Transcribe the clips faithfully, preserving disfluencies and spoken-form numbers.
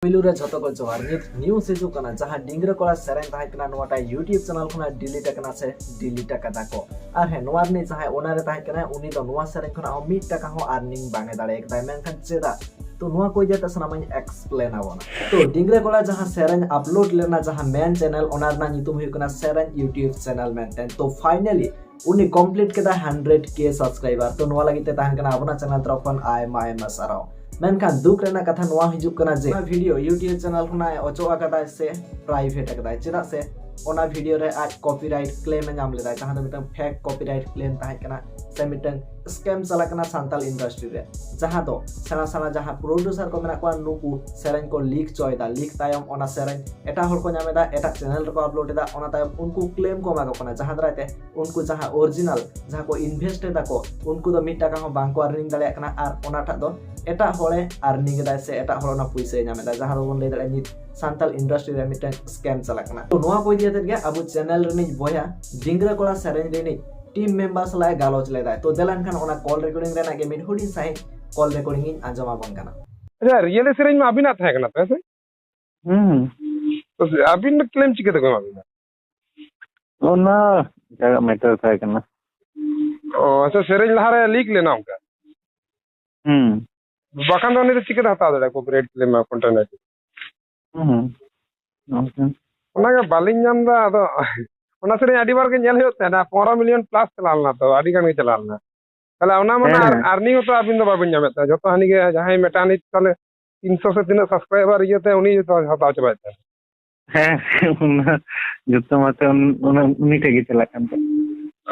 ᱯᱩᱭᱞᱩ ᱨᱮ ᱡᱷᱚᱛᱚ ᱠᱚ ᱡᱚᱦᱟᱨ᱾ ᱱᱤᱛ news ᱦᱤᱡᱩᱜ ᱠᱟᱱᱟ, ᱡᱟᱦᱟᱸ ᱰᱤᱝᱜᱽᱨᱟᱹ ᱠᱚᱲᱟ ᱥᱮᱨᱮᱧ ᱛᱟᱦᱮᱸ ᱠᱟᱱᱟ, ᱱᱚᱣᱟᱴᱟᱜ YouTube channel ᱠᱷᱚᱱᱟᱜ delete ᱟᱠᱟᱱᱟ ᱥᱮ delete ᱟᱠᱟᱫᱟ ᱠᱚ᱾ ᱟᱨ ᱦᱮᱸ, ᱱᱚᱣᱟ ᱨᱤᱱᱤᱡ ᱡᱟᱦᱟᱸᱭ owner ᱮ ᱛᱟᱦᱮᱸ ᱠᱟᱱᱟ, ᱩᱱᱤ ᱫᱚ ᱱᱚᱣᱟ ᱥᱮᱨᱮᱧ ᱠᱷᱚᱱᱟᱜ ᱦᱚᱸ ᱢᱤᱫ ᱴᱟᱠᱟ ᱦᱚᱸ earning ᱵᱟᱝ ᱮ ᱫᱟᱲᱮ ᱟᱠᱟᱫᱟᱭ᱾ ᱢᱮᱱᱠᱷᱟᱱ ᱪᱮᱫᱟᱜ? ᱛᱚ ᱱᱚᱣᱟ ᱠᱚ ᱤᱫᱤ ᱠᱟᱛᱮ ᱥᱟᱱᱟᱢᱟᱜ ᱤᱧ explain ᱟᱵᱚᱱᱟ᱾ ᱛᱚ ᱰᱤᱝᱜᱽᱨᱟᱹ ᱠᱚᱲᱟ ᱡᱟᱦᱟᱸ ᱥᱮᱨᱮᱧ upload ᱞᱮᱱᱟ, ᱡᱟᱦᱟᱸ main channel, ᱚᱱᱟ ᱨᱮᱱᱟᱜ ᱧᱩᱛᱩᱢ ᱦᱩᱭᱩᱜ ᱠᱟᱱᱟ ᱥᱮᱨᱮᱧ YouTube channel ᱢᱮᱱᱛᱮ᱾ ᱛᱚ finally ᱩᱱᱤ complete ᱠᱮᱫᱟᱭ hundred K subscriber᱾ ᱛᱚ ᱱᱚᱣᱟ ᱞᱟᱹᱜᱤᱫ ᱛᱮ ᱛᱟᱦᱮᱱ ᱠᱟᱱᱟ ᱟᱵᱚᱱᱟᱜ channel ᱛᱚᱨᱚᱯ ᱠᱷᱚᱱ ᱟᱭᱢᱟ ᱟᱭᱢᱟ ᱥᱟᱨᱦᱟᱣ᱾ ᱢᱮᱱᱠᱷᱟᱱ ᱫᱩᱠ ᱨᱮᱱᱟᱜ ᱠᱟᱛᱷᱟ ᱱᱚᱣᱟ ᱦᱤᱡᱩᱜ ᱠᱟᱱᱟ ᱡᱮ ᱚᱱᱟ video YouTube channel ᱠᱷᱚᱱᱟᱜ ᱮ ᱚᱪᱚᱜ ᱟᱠᱟᱫᱟᱭ ᱥᱮ private ᱟᱠᱟᱫᱟᱭ, ᱪᱮᱫᱟᱜ ᱥᱮ ᱚᱱᱟ video ᱨᱮ ᱟᱡ copyright claim ᱮ ᱧᱟᱢ ᱞᱮᱫᱟᱭ, ᱡᱟᱦᱟᱸ ᱫᱚ ᱢᱤᱫᱴᱟᱝ fake copyright claim ᱛᱟᱦᱮᱸ ᱠᱟᱱᱟ ᱥᱮ ᱢᱤᱫᱴᱟᱝ scam ᱪᱟᱞᱟᱜ ᱠᱟᱱᱟ ᱥᱟᱱᱛᱟᱲ industry ᱨᱮ, ᱡᱟᱦᱟᱸ ᱫᱚ ᱥᱮᱬᱟ ᱥᱮᱬᱟ ᱡᱟᱦᱟᱸ producer ᱠᱚ ᱢᱮᱱᱟᱜ ᱠᱚᱣᱟ, ᱱᱩᱠᱩ ᱥᱮᱨᱮᱧ ᱠᱚ leak ᱪᱚᱭᱮᱫᱟ, leak ᱛᱟᱭᱚᱢ ᱚᱱᱟ ᱥᱮᱨᱮᱧ ᱮᱴᱟᱜ ᱦᱚᱲ ᱠᱚ ᱧᱟᱢ ᱮᱫᱟ, ᱮᱴᱟᱜ channel ᱨᱮᱠᱚ upload ᱮᱫᱟ, ᱚᱱᱟ ᱛᱟᱭᱚᱢ ᱩᱱᱠᱩ claim ᱠᱚ ᱮᱢᱟ ᱠᱚ ᱠᱟᱱᱟ, ᱡᱟᱦᱟᱸ ᱫᱟᱨᱟᱭ ᱛᱮ ᱩᱱᱠᱩ ᱡᱟᱦᱟᱸ original ᱡᱟᱦᱟᱸ ᱠᱚ invest ᱮᱫᱟ ᱠᱚ, ᱩᱱᱠᱩ ᱫᱚ ᱢᱤᱫ ᱴᱟᱠᱟ ᱦᱚᱸ ᱵᱟᱝ ᱠᱚ earning ᱫᱟᱲᱮᱭᱟᱜ ᱠᱟᱱᱟ᱾ ᱟᱨ ᱚᱱᱟᱴᱟᱜ ᱫᱚ ᱮᱴᱟᱜ ᱦᱚᱲᱮ earning ᱮᱫᱟᱭ ᱥᱮ ᱮᱴᱟᱜ ᱦᱚᱲ ᱚᱱᱟ ᱯᱩᱭᱥᱟᱹᱭ ᱧᱟᱢ ᱮᱫᱟ, ᱡᱟᱦᱟᱸ ᱫᱚᱵᱚᱱ ᱞᱟᱹᱭ ᱫᱟᱲᱮᱭᱟᱜᱼᱟ ᱱᱤᱛ ᱥᱟᱱᱛᱟᱲ industry ᱨᱮ ᱢᱤᱫᱴᱟᱝ scam ᱪᱟᱞᱟᱜ ᱠᱟᱱᱟ᱾ ᱛᱚ ᱱᱚᱣᱟ ᱠᱚ ᱤᱫᱤ ᱠᱟᱛᱮ ᱜᱮ ᱟᱵᱚ channel ᱨᱤᱱᱤᱡ ᱵᱚᱭᱦᱟ ᱰᱤᱝᱜᱽᱨᱟᱹ ᱠᱚᱲᱟ ᱥᱮᱨᱮᱧ ᱨᱤᱱᱤᱡ team member ᱥᱟᱞᱟᱜ ᱮ ᱜᱟᱞᱚᱪ ᱞᱮᱫᱟᱭ᱾ ᱛᱚ ᱫᱮᱞᱟ ᱮᱱᱠᱷᱟᱱ ᱚᱱᱟ call recording ᱨᱮᱱᱟᱜ ᱜᱮ ᱢᱤᱫ ᱦᱩᱰᱤᱧ ᱥᱟᱺᱦᱤᱡ call recording ᱤᱧ ᱟᱸᱡᱚᱢ ᱟᱵᱚᱱ ᱠᱟᱱᱟ᱾ ᱟᱪᱪᱷᱟ, ᱨᱤᱭᱮᱞ ᱥᱮᱨᱮᱧ ᱢᱟ ᱟᱹᱵᱤᱱᱟᱜ ᱛᱟᱦᱮᱸ ᱠᱟᱱᱟ ᱛᱚ, ᱦᱮᱸ ᱥᱮ? ᱦᱩᱸ᱾ ᱛᱚ ᱟᱹᱵᱤᱱ ᱫᱚ claim ᱪᱤᱠᱟᱹ ᱛᱮᱠᱚ ᱮᱢᱟ ᱵᱤᱱᱟ? ᱚᱱᱟ ᱮᱴᱟᱜᱟᱜ matter ᱛᱟᱦᱮᱸ ᱠᱟᱱᱟ᱾ ᱚ, ᱟᱪᱪᱷᱟ, ᱥᱮᱨᱮᱧ ᱞᱟᱦᱟᱨᱮ leak ᱞᱮᱱᱟ ᱚᱱᱠᱟ? ᱦᱩᱸ᱾ ᱵᱟᱠᱷᱟᱱ ᱫᱚ ᱩᱱᱤ ᱫᱚ ᱪᱤᱠᱟᱹᱛᱮ ᱦᱟᱛᱟᱣ ᱫᱟᱲᱮᱭᱟᱜᱼᱟ copyright claim ᱢᱟ content? ᱦᱩᱸ᱾ ᱚᱱᱠᱟ᱾ ᱚᱱᱟᱜᱮ ᱵᱟᱹᱞᱤᱧ ᱧᱟᱢ ᱮᱫᱟ᱾ ᱟᱫᱚ ᱚᱱᱟ ᱥᱮᱨᱮᱧ ᱟᱹᱰᱤ ᱵᱟᱨ ᱜᱮ ᱧᱮᱞ ᱦᱩᱭᱩᱜ ᱛᱟᱦᱮᱱᱟ, ᱯᱚᱱᱨᱚ million plus ᱪᱟᱞᱟᱣ ᱞᱮᱱᱟ ᱛᱚ, ᱟᱹᱰᱤ ᱜᱟᱱ ᱜᱮ ᱪᱟᱞᱟᱣ ᱞᱮᱱᱟ᱾ ᱛᱟᱦᱞᱮ ᱚᱱᱟ ᱢᱟᱱᱮ ᱦᱮᱸ᱾ Earning ᱦᱚᱸᱛᱚ ᱟᱹᱵᱤᱱ ᱫᱚ ᱵᱟᱵᱤᱱ ᱧᱟᱢᱮᱫ ᱛᱟᱦᱮᱸᱫ, ᱡᱚᱛᱚ ᱦᱟᱹᱱᱤ ᱜᱮ ᱡᱟᱦᱟᱸᱭ mechanic ᱛᱟᱦᱞᱮ ᱛᱤᱱᱥᱚ ᱥᱮ ᱛᱤᱱᱟᱹᱜ subscriber ᱤᱭᱟᱹᱛᱮ ᱩᱱᱤ ᱡᱚᱛᱚ ᱦᱟᱛᱟᱣ ᱪᱟᱵᱟᱭᱮᱫ ᱛᱟᱦᱮᱸᱫ᱾ ᱦᱮᱸ, ᱚᱱᱟ ᱡᱚᱛᱚ ᱢᱟᱛᱚ ᱩᱱ-, ᱚᱱᱟ ᱩᱱᱤ ᱴᱷᱮᱡ ᱜᱮ ᱪᱟᱞᱟᱜ ᱠᱟᱱ ᱛᱟᱦᱮᱸᱫ᱾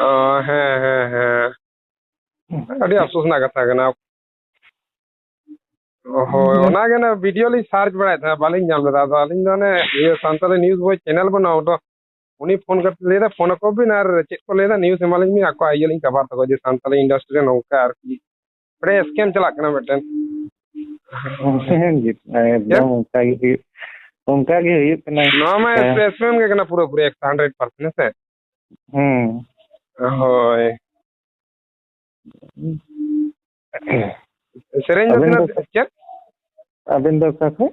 ᱚ, ᱦᱮᱸ, ᱦᱮᱸ, ᱦᱮᱸ᱾ ᱟᱹᱰᱤ ᱟᱯᱥᱳᱥ ᱨᱮᱱᱟᱜ ᱠᱟᱛᱷᱟ ᱠᱟᱱᱟ᱾ ᱦᱳᱭ, ᱦᱩᱸ᱾ ᱚᱱᱟᱜᱮ ᱚᱱᱟ video ᱞᱤᱧ search ᱵᱟᱲᱟᱭᱮᱫ ᱛᱟᱦᱮᱸᱫ, ᱵᱟᱹᱞᱤᱧ ᱧᱟᱢ ᱞᱮᱫᱟ᱾ ᱟᱫᱚ ᱟᱹᱞᱤᱧ ᱫᱚ ᱚᱱᱮ ᱤᱭᱟᱹ ᱥᱟᱱᱛᱟᱲᱤ news boy channel ᱵᱟᱹᱱᱩᱜᱼᱟ, ᱚᱸᱰᱮ ᱩᱱᱤ ᱯᱷᱳᱱ ᱠᱟᱛᱮ ᱞᱟᱹᱭ ᱮᱫᱟ, "ᱯᱷᱳᱱ ᱟᱠᱚ ᱵᱤᱱ ᱟᱨ ᱪᱮᱫ ᱠᱚ ᱞᱟᱹᱭ ᱮᱫᱟ, news ᱮᱢᱟᱞᱤᱧ ᱵᱤᱱ, ᱟᱠᱚᱣᱟᱜ ᱤᱭᱟᱹ ᱞᱤᱧ ᱠᱟᱵᱷᱟᱨ ᱛᱟᱠᱚᱣᱟ ᱡᱮ ᱥᱟᱱᱛᱟᱲᱤ industry ᱨᱮ ᱱᱚᱝᱠᱟ ᱟᱨᱠᱤ ᱢᱤᱫᱴᱮᱱ scam ᱪᱟᱞᱟᱜ ᱠᱟᱱᱟ ᱢᱤᱫᱴᱮᱱ᱾" ᱦᱮᱸ, ᱮᱠᱫᱚᱢ ᱪᱮᱫ? ᱚᱱᱠᱟ ᱜᱮ ᱦᱩᱭᱩᱜ, ᱚᱱᱠᱟ ᱜᱮ ᱦᱩᱭᱩᱜ ᱠᱟᱱᱟ᱾ ᱱᱚᱣᱟ ᱢᱟ ᱦᱮᱸ᱾ Scam ᱜᱮ ᱠᱟᱱᱟ ᱯᱩᱨᱟᱹᱯᱩᱨᱤ ᱮᱠᱥᱚ, hundred percent, ᱦᱮᱸ ᱥᱮ? ᱦᱩᱸ᱾ ᱦᱳᱭ᱾ ᱥᱮᱨᱮᱧ ᱫᱚ ᱟᱵᱮᱱ ᱛᱤᱱᱟᱹᱜ, ᱫᱚ ᱪᱮᱫ? ᱟᱵᱮᱱ ᱫᱚ ᱚᱠᱟ ᱠᱷᱚᱡ?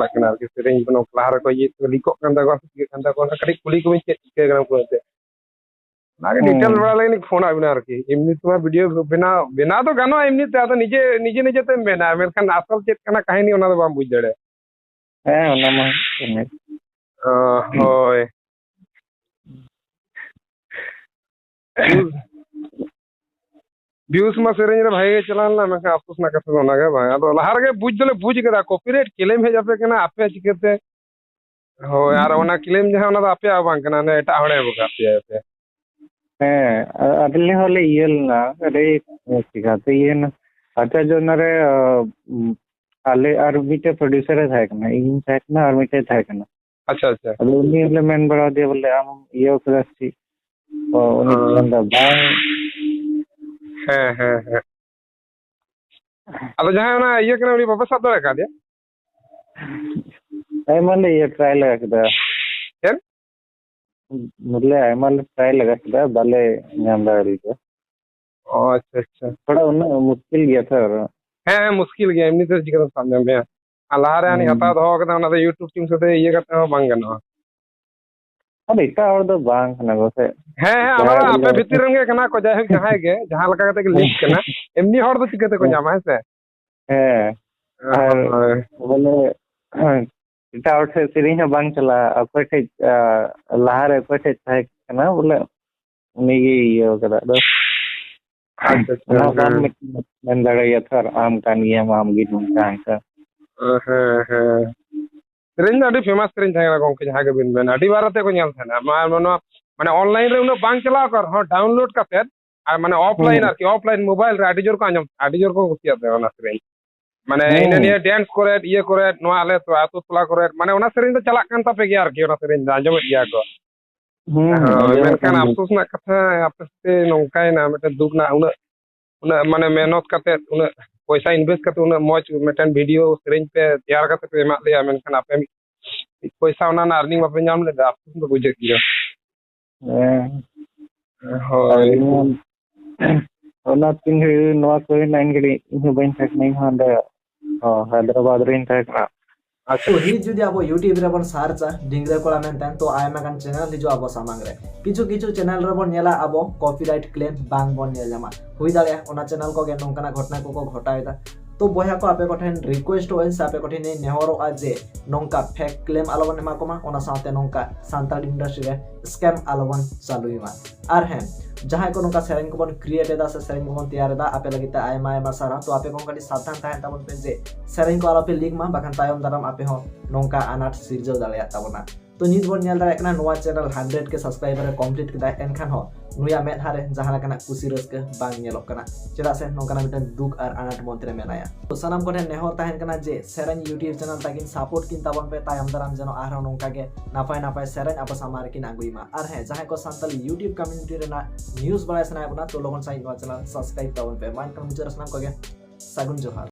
ᱪᱟᱞᱟᱜ ᱠᱟᱱᱟ ᱟᱨᱠᱤ, ᱥᱮᱨᱮᱧ ᱠᱚ ᱞᱟᱦᱟ ᱨᱮᱠᱚ ᱤᱭᱟᱹ ᱞᱤᱠᱚᱜ ᱠᱟᱱ ᱛᱟᱠᱚᱣᱟ ᱥᱮ ᱪᱤᱠᱟᱹᱜ ᱠᱟᱱ ᱛᱟᱠᱚᱣᱟ, ᱚᱱᱟ ᱠᱟᱹᱴᱤᱡ ᱠᱩᱞᱤ ᱠᱚᱵᱤᱱ ᱪᱮᱫ ᱪᱤᱠᱟᱹ ᱠᱟᱱᱟ ᱩᱱᱠᱩ ᱮᱱᱛᱮ᱾ ᱚᱱᱟᱜᱮ ᱦᱩᱸ᱾ ᱰᱤᱴᱮᱞ ᱵᱟᱲᱟ ᱞᱟᱹᱜᱤᱫ ᱞᱤᱧ ᱯᱷᱳᱱᱟᱫ ᱵᱤᱱᱟ ᱟᱨᱠᱤ᱾ ᱮᱢᱱᱤ ᱛᱮᱢᱟ ᱵᱷᱤᱰᱤᱭᱳ ᱵᱮᱱᱟᱣ, ᱵᱮᱱᱟᱣ ᱫᱚ ᱜᱟᱱᱚᱜᱼᱟ ᱮᱢᱱᱤ ᱛᱮ, ᱟᱫᱚ ᱱᱤᱡᱮ, ᱱᱤᱡᱮ ᱱᱤᱡᱮ ᱛᱮᱢ ᱢᱮᱱᱟ, ᱢᱮᱱᱠᱷᱟᱱ ᱟᱥᱚᱞ ᱪᱮᱫ ᱠᱟᱱᱟ ᱠᱟᱹᱦᱱᱤ ᱚᱱᱟ ᱫᱚ ᱵᱟᱢ ᱵᱩᱡᱽ ᱫᱟᱲᱮᱭᱟᱜᱼᱟ᱾ ᱦᱮᱸ, ᱚᱱᱟ ᱢᱟ ᱠᱟᱱ ᱜᱮ᱾ ᱚ, ᱦᱳᱭ᱾ ᱵᱷᱤᱭᱩᱥ ᱢᱟ ᱥᱮᱨᱮᱧ ᱨᱮ ᱵᱷᱟᱜᱮ ᱜᱮ ᱪᱟᱞᱟᱣ ᱞᱮᱱᱟ, ᱢᱮᱱᱠᱷᱟᱱ ᱟᱯᱥᱳᱥ ᱨᱮᱱᱟᱜ ᱠᱟᱛᱷᱟ ᱫᱚ ᱚᱱᱟ ᱜᱮ ᱵᱟᱝ᱾ ᱟᱫᱚ ᱞᱟᱦᱟ ᱨᱮᱜᱮ ᱵᱩᱡᱽ ᱫᱚᱞᱮ ᱵᱩᱡᱽ ᱠᱮᱫᱟ, ᱠᱚᱯᱤᱨᱟᱭᱤᱴ ᱠᱞᱮᱢ ᱦᱮᱡ ᱟᱯᱮ ᱠᱟᱱᱟ, ᱟᱯᱮ ᱪᱤᱠᱟᱹᱛᱮ? ᱦᱳᱭ, ᱟᱨ ᱚᱱᱟ ᱠᱞᱮᱢ ᱡᱟᱦᱟᱸ, ᱚᱱᱟ ᱫᱚ ᱟᱯᱮᱭᱟᱜ ᱵᱟᱝ ᱠᱟᱱᱟ, ᱚᱱᱮ ᱮᱴᱟᱜ ᱦᱚᱲᱮ ᱮᱢ ᱟᱠᱟᱫ ᱯᱮᱭᱟ ᱟᱯᱮ᱾ ᱦᱮᱸ, ᱟ-, ᱟᱹᱞᱤᱧ ᱦᱚᱸᱞᱮ ᱤᱭᱟᱹ ᱞᱮᱱᱟ, ᱟᱹᱰᱤ ᱪᱤᱠᱟᱹᱛᱮ ᱤᱭᱟᱹ ᱮᱱᱟ᱾ ᱟᱪᱪᱷᱟ, ᱡᱮ ᱚᱱᱟᱨᱮ, ᱟ, ᱩᱢ, ᱟᱞᱮ ᱟᱨ ᱢᱤᱫᱴᱮᱡ ᱯᱨᱚᱰᱭᱩᱥᱟᱨ ᱮ ᱛᱟᱦᱮᱸ ᱠᱟᱱᱟ, ᱤᱧ ᱛᱟᱦᱮᱸ ᱠᱟᱱᱟ ᱟᱨ ᱢᱤᱫᱴᱮᱡ ᱛᱟᱦᱮᱸ ᱠᱟᱱᱟ᱾ ᱟᱪᱪᱷᱟ, ᱟᱪᱪᱷᱟ᱾ ᱟᱫᱚ ᱩᱱᱤ ᱞᱮ ᱢᱮᱱ ᱵᱟᱲᱟ ᱟᱫᱮᱭᱟ ᱵᱚᱞᱮ, "ᱟᱢ ᱤᱭᱟᱹ ᱠᱟᱫᱟ ᱥᱮ ᱪᱮᱫ?" ᱚ, ᱩᱱᱤ ᱚ᱾ ᱢᱮᱱᱫᱟ, "ᱵᱟᱝ᱾" ᱦᱮᱸ, ᱦᱮᱸ, ᱦᱮᱸ᱾ ᱟᱫᱚ ᱡᱟᱦᱟᱸᱭ ᱚᱱᱟ ᱤᱭᱟᱹ ᱠᱟᱱᱟ, ᱩᱱᱤ ᱵᱟᱯᱮ ᱥᱟᱵ ᱫᱟᱲᱮ ᱠᱟᱫᱮᱭᱟ? ᱟᱭᱢᱟ ᱞᱮ ᱤᱭᱟᱹ ᱴᱨᱟᱭ ᱞᱮᱜᱟ ᱠᱮᱫᱟ᱾ ᱪᱮᱫ? ᱵᱚᱞᱮ ᱟᱭᱢᱟ ᱞᱮ ᱴᱨᱟᱭ ᱞᱮᱜᱟ ᱠᱮᱫᱟ, ᱵᱟᱞᱮ ᱧᱟᱢ ᱫᱟᱲᱮ ᱠᱮᱫᱟ᱾ ᱚ, ᱟᱪᱪᱷᱟ, ᱟᱪᱪᱷᱟ᱾ ᱛᱷᱚᱲᱟ ᱩᱱᱟᱹᱜ ᱢᱩᱥᱠᱤᱞ ᱜᱮᱭᱟ ᱛᱚ᱾ ᱦᱮᱸ, ᱦᱮᱸ, ᱢᱩᱥᱠᱤᱞ ᱜᱮᱭᱟ, ᱮᱢᱱᱤ ᱛᱮ ᱪᱤᱠᱟᱹᱛᱮᱢ ᱥᱟᱵ ᱧᱟᱢᱮᱭᱟ? ᱟᱨ ᱞᱟᱦᱟ ᱨᱮ ᱦᱟᱹᱱᱤ ᱦᱩᱸ᱾ ᱦᱟᱛᱟᱣ ᱫᱚᱦᱚ ᱠᱟᱫᱟ, ᱚᱱᱟ ᱫᱚ YouTube team ᱥᱟᱛᱮ ᱤᱭᱟᱹ ᱠᱟᱛᱮ ᱦᱚᱸ ᱵᱟᱝ ᱜᱟᱱᱚᱜᱼᱟ᱾ ᱟᱨ ᱮᱴᱟᱜ ᱦᱚᱲ ᱫᱚ ᱵᱟᱝ ᱠᱟᱱᱟ ᱠᱚ ᱥᱮ? ᱦᱮᱸ, ᱦᱮᱸ, ᱚᱱᱟ ᱡᱟᱦᱟᱸᱭ ᱫᱚ ᱟᱯᱮ ᱵᱚᱞᱮ ᱵᱷᱤᱛᱤᱨ ᱨᱮᱱ ᱜᱮ ᱠᱟᱱᱟ ᱠᱚ, ᱡᱟᱭᱦᱳᱠ, ᱡᱟᱦᱟᱸᱭ ᱜᱮ, ᱡᱟᱦᱟᱸ ᱞᱮᱠᱟ ᱠᱟᱛᱮ ᱜᱮ ᱞᱤᱠ ᱠᱟᱱᱟ, ᱮᱢᱱᱤ ᱦᱚᱲ ᱫᱚ ᱪᱤᱠᱟᱹ ᱛᱮᱠᱚ ᱦᱮᱸ᱾ ᱧᱟᱢᱟ, ᱦᱮᱸ ᱥᱮ? ᱦᱮᱸ, ᱟᱨ ᱦᱳᱭ᱾ ᱵᱚᱞᱮ ᱮᱴᱟᱜ ᱦᱚᱲ ᱴᱷᱮᱡ ᱥᱮᱨᱮᱧ ᱦᱚᱸ ᱵᱟᱝ ᱪᱟᱞᱟᱜᱼᱟ, ᱚᱠᱚᱭ ᱴᱷᱮᱡ, ᱟ, ᱞᱟᱦᱟᱨᱮ ᱚᱠᱚᱭ ᱴᱷᱮᱡ ᱛᱟᱦᱮᱸ ᱠᱟᱱᱟ, ᱵᱚᱞᱮ ᱩᱱᱤᱜᱮᱭ ᱤᱭᱟᱹ ᱠᱟᱫᱟ᱾ ᱟᱫᱚ ᱟᱪᱪᱷᱟ, ᱟᱪᱪᱷᱟ, ᱚᱱᱟ ᱵᱟᱢ ᱦᱮᱸ᱾ ᱢᱮᱱ ᱫᱟᱲᱮᱭᱟᱜᱼᱟ ᱛᱚ, ᱟᱨ ᱟᱢ ᱠᱟᱱ ᱜᱮᱭᱟᱢ, ᱟᱢ ᱜᱮ ᱱᱚᱝᱠᱟ ᱦᱟᱱᱠᱟ᱾ ᱦᱮᱸ, ᱦᱮᱸ᱾ ᱥᱮᱨᱮᱧ ᱫᱚ ᱟᱹᱰᱤ ᱯᱷᱮᱢᱟᱥ ᱥᱮᱨᱮᱧ ᱛᱟᱦᱮᱸ ᱠᱟᱱᱟ ᱜᱚᱝᱠᱮ, ᱡᱟᱦᱟᱸ ᱜᱮᱵᱤᱱ ᱢᱮᱱ, ᱟᱹᱰᱤ ᱵᱟᱨ ᱟᱛᱮ ᱠᱚ ᱧᱮᱞ ᱛᱟᱦᱮᱱᱟ᱾ ᱢᱟ-, ᱱᱚᱣᱟ, ᱢᱟᱱᱮ, ᱚᱱᱞᱟᱭᱤᱱ ᱨᱮ ᱩᱱᱟᱹᱜ ᱵᱟᱝ ᱪᱟᱞᱟᱣ ᱠᱟᱱ ᱨᱮᱦᱚᱸ, ᱰᱟᱣᱩᱱᱞᱳᱰ ᱠᱟᱛᱮᱫ, ᱟᱨ, ᱢᱟᱱᱮ, ᱚᱯᱷᱞᱟᱭᱤᱱ ᱦᱩᱸ᱾ ᱟᱨᱠᱤ, ᱚᱯᱷᱞᱟᱭᱤᱱ ᱢᱳᱵᱟᱭᱤᱞ ᱨᱮ ᱟᱹᱰᱤ ᱡᱳᱨ ᱠᱚ ᱟᱸᱡᱚᱢ, ᱟᱹᱰᱤ ᱡᱳᱨ ᱠᱚ ᱠᱩᱥᱤᱭᱟᱜ ᱛᱟᱦᱮᱸ ᱚᱱᱟ ᱥᱮᱨᱮᱧ᱾ ᱢᱟᱱᱮ, ᱦᱤᱱᱟᱹ ᱦᱩᱸ᱾ ᱱᱤᱭᱟᱹ ᱰᱮᱱᱥ ᱠᱚᱨᱮ, ᱤᱭᱟᱹ ᱠᱚᱨᱮ, ᱱᱚᱣᱟ ᱟᱞᱮ ᱟᱹᱛᱩ ᱴᱚᱞᱟ ᱠᱚᱨᱮ, ᱢᱟᱱᱮ, ᱚᱱᱟ ᱥᱮᱨᱮᱧ ᱫᱚ ᱪᱟᱞᱟᱜ ᱠᱟᱱ ᱛᱟᱯᱮ ᱜᱮᱭᱟ ᱟᱨᱠᱤ, ᱚᱱᱟ ᱥᱮᱨᱮᱧ ᱫᱚ ᱟᱸᱡᱚᱢᱮᱫ ᱜᱮᱭᱟ ᱠᱚ᱾ ᱦᱩᱸ, ᱦᱳᱭ, ᱟᱸᱡᱚᱢᱮᱫ ᱢᱮᱱᱠᱷᱟᱱ ᱠᱟᱱ ᱜᱮ᱾ ᱟᱯᱥᱳᱥ ᱨᱮᱱᱟᱜ ᱠᱟᱛᱷᱟ, ᱟᱯᱮ ᱥᱟᱛᱮ ᱱᱚᱝᱠᱟᱭᱮᱱᱟ, ᱢᱤᱫᱴᱮᱱ ᱫᱩᱠ ᱨᱮᱱᱟᱜ ᱩᱱᱟᱹᱜ ᱩᱱᱟᱹᱜ ᱢᱟᱱᱮ ᱢᱮᱦᱱᱚᱛ ᱠᱟᱛᱮ, ᱩᱱᱟᱹᱜ ᱯᱚᱭᱥᱟ invest ᱠᱟᱛᱮ, ᱩᱱᱟᱹᱜ ᱢᱚᱡᱽ ᱢᱤᱫᱴᱮᱱ video ᱥᱮᱨᱮᱧ ᱯᱮ ᱛᱮᱭᱟᱨ ᱠᱟᱛᱮ ᱯᱮ ᱮᱢᱟᱫ ᱞᱮᱭᱟ, ᱢᱮᱱᱠᱷᱟᱱ ᱟᱯᱮ ᱢᱤᱫ ᱯᱚᱭᱥᱟ ᱚᱱᱟ ᱨᱮᱱᱟᱜ earning ᱵᱟᱯᱮ ᱧᱟᱢ ᱞᱮᱫᱟ, ᱟᱯᱥᱳᱥ ᱫᱚ ᱵᱩᱡᱷᱟᱹᱜ ᱜᱮᱭᱟ᱾ ᱦᱮᱸ᱾ ᱦᱳᱭ᱾ ᱟᱹᱞᱤᱧ ᱦᱚᱸ ᱚᱱᱟ ᱛᱤᱱ ᱜᱷᱟᱹᱲᱤᱡ ᱱᱚᱣᱟ ᱠᱚ ᱦᱩᱭᱱᱟ, ᱤᱱ ᱜᱷᱟᱹᱲᱤᱡ ᱤᱧ ᱦᱚᱸ ᱵᱟᱹᱧ ᱛᱟᱦᱮᱸ ᱠᱟᱱᱟ, ᱤᱧ ᱦᱚᱸ ᱚᱸᱰᱮ, ᱚ, ᱦᱟᱭᱫᱨᱟᱵᱟᱫᱽ ᱨᱤᱧ ᱛᱟᱦᱮᱸ ᱠᱟᱱᱟ᱾ ᱟᱪᱪᱷᱟ᱾ ᱛᱚ ᱦᱤᱡ ᱡᱩᱫᱤ ᱟᱵᱚ YouTube ᱨᱮᱵᱚᱱ ᱥᱟᱨᱪᱟ ᱰᱤᱝᱜᱽᱨᱟᱹ ᱠᱚᱲᱟ ᱢᱮᱱᱛᱮ, ᱛᱚ ᱟᱭᱢᱟ ᱜᱟᱱ ᱪᱮᱱᱮᱞ ᱦᱤᱡᱩᱜᱼᱟ ᱟᱵᱚ ᱥᱟᱢᱟᱝ ᱨᱮ᱾ ᱠᱤᱪᱷᱩ ᱠᱤᱪᱷᱩ ᱪᱮᱱᱮᱞ ᱨᱮᱵᱚᱱ ᱧᱮᱞᱟ ᱟᱵᱚ copyright claim ᱵᱟᱝ ᱵᱚᱱ ᱧᱮᱞ ᱧᱟᱢᱟ᱾ ᱦᱩᱭ ᱫᱟᱲᱮᱭᱟᱜᱼᱟ ᱚᱱᱟ ᱪᱮᱱᱮᱞ ᱠᱚᱜᱮ ᱱᱚᱝᱠᱟᱱᱟᱜ ᱜᱷᱚᱴᱚᱱᱟ ᱠᱚᱠᱚ ᱜᱷᱚᱴᱟᱣ ᱮᱫᱟ᱾ ᱛᱚ ᱵᱚᱭᱦᱟ ᱠᱚ, ᱟᱯᱮ ᱠᱚᱴᱷᱮᱱ request ᱚᱜ ᱟᱹᱧ ᱥᱮ ᱟᱯᱮ ᱠᱚᱴᱷᱮᱱ ᱤᱧ ᱱᱮᱦᱚᱨᱚᱜᱼᱟ ᱡᱮ ᱱᱚᱝᱠᱟ fake claim ᱟᱞᱚᱵᱚᱱ ᱮᱢᱟ ᱠᱚᱢᱟ, ᱚᱱᱟ ᱥᱟᱶᱛᱮ ᱱᱚᱝᱠᱟ ᱥᱟᱱᱛᱟᱲ industry ᱨᱮ scam ᱟᱞᱚᱵᱚᱱ ᱪᱟᱹᱞᱩᱭ ᱢᱟ᱾ ᱟᱨ ᱦᱮᱸ, ᱡᱟᱦᱟᱸᱭ ᱠᱚ ᱱᱚᱝᱠᱟ ᱥᱮᱨᱮᱧ ᱠᱚᱵᱚᱱ create ᱮᱫᱟ ᱥᱮ ᱥᱮᱨᱮᱧ ᱠᱚᱵᱚᱱ ᱛᱮᱭᱟᱨ ᱮᱫᱟ, ᱟᱯᱮ ᱞᱟᱹᱜᱤᱫ ᱛᱮ ᱟᱭᱢᱟ ᱟᱭᱢᱟ ᱥᱟᱨᱦᱟᱣ᱾ ᱛᱚ ᱟᱯᱮ ᱠᱚ ᱠᱟᱹᱴᱤᱡ ᱥᱟᱵᱫᱷᱟᱱ ᱛᱟᱦᱮᱱ ᱛᱟᱵᱚᱱ ᱯᱮ ᱡᱮ ᱥᱮᱨᱮᱧ ᱠᱚ ᱟᱞᱚᱯᱮ leak ᱢᱟ, ᱵᱟᱠᱷᱟᱱ ᱛᱟᱭᱚᱢ ᱫᱟᱨᱟᱢ ᱟᱯᱮ ᱦᱚᱸ ᱱᱚᱝᱠᱟ ᱟᱱᱟᱴ ᱥᱤᱨᱡᱟᱹᱣ ᱫᱟᱲᱮᱭᱟᱜ ᱛᱟᱵᱚᱱᱟ᱾ ᱛᱚ ᱱᱤᱛ ᱵᱚᱱ ᱧᱮᱞ ᱫᱟᱲᱮᱭᱟᱜ ᱠᱟᱱᱟ ᱱᱚᱣᱟ channel hundred K subscriber ᱮ complete ᱠᱮᱫᱟᱭ, ᱮᱱᱠᱷᱟᱱ ᱦᱚᱸ ᱱᱩᱭᱟᱜ ᱢᱮᱫᱦᱟ ᱨᱮ ᱡᱟᱦᱟᱸ ᱞᱮᱠᱟᱱᱟᱜ ᱠᱩᱥᱤ ᱨᱟᱹᱥᱠᱟᱹ ᱵᱟᱝ ᱧᱮᱞᱚᱜ ᱠᱟᱱᱟ, ᱪᱮᱫᱟᱜ ᱥᱮ ᱱᱚᱝᱠᱟᱱᱟᱜ ᱢᱤᱫᱴᱮᱱ ᱫᱩᱠ ᱟᱨ ᱟᱱᱟᱴ ᱢᱚᱫᱽᱫᱷᱮ ᱨᱮ ᱢᱮᱱᱟᱭᱟ᱾ ᱛᱚ ᱥᱟᱱᱟᱢ ᱠᱚᱴᱷᱮᱱ ᱱᱮᱦᱚᱨ ᱛᱟᱦᱮᱱ ᱠᱟᱱᱟ ᱡᱮ ᱥᱮᱨᱮᱧ YouTube channel ᱛᱟᱹᱠᱤᱱ support ᱠᱤᱱ ᱛᱟᱵᱚᱱ ᱯᱮ, ᱛᱟᱭᱚᱢ ᱫᱟᱨᱟᱢ ᱡᱮᱱᱚ ᱟᱨᱦᱚᱸ ᱱᱚᱝᱠᱟ ᱜᱮ ᱱᱟᱯᱟᱭ ᱱᱟᱯᱟᱭ ᱥᱮᱨᱮᱧ ᱟᱵᱚ ᱥᱟᱢᱟᱝ ᱨᱮᱠᱤᱱ ᱟᱹᱜᱩᱭ ᱢᱟ᱾ ᱟᱨ ᱦᱮᱸ, ᱡᱟᱦᱟᱸᱭ ᱠᱚ ᱥᱟᱱᱛᱟᱲᱤ YouTube community ᱨᱮᱱᱟᱜ news ᱵᱟᱲᱟᱭ ᱥᱟᱱᱟᱭᱮᱫ ᱵᱚᱱᱟ, ᱛᱚ ᱞᱚᱜᱚᱱ ᱥᱟᱺᱦᱤᱡ ᱱᱚᱣᱟ channel subscribe ᱛᱟᱵᱚᱱ ᱯᱮ᱾ ᱢᱟ ᱮᱱᱠᱷᱟᱱ ᱢᱩᱪᱟᱹᱫ ᱨᱮ ᱥᱟᱱᱟᱢ ᱠᱚᱜᱮ ᱥᱟᱹᱜᱩᱱ ᱡᱚᱦᱟᱨ᱾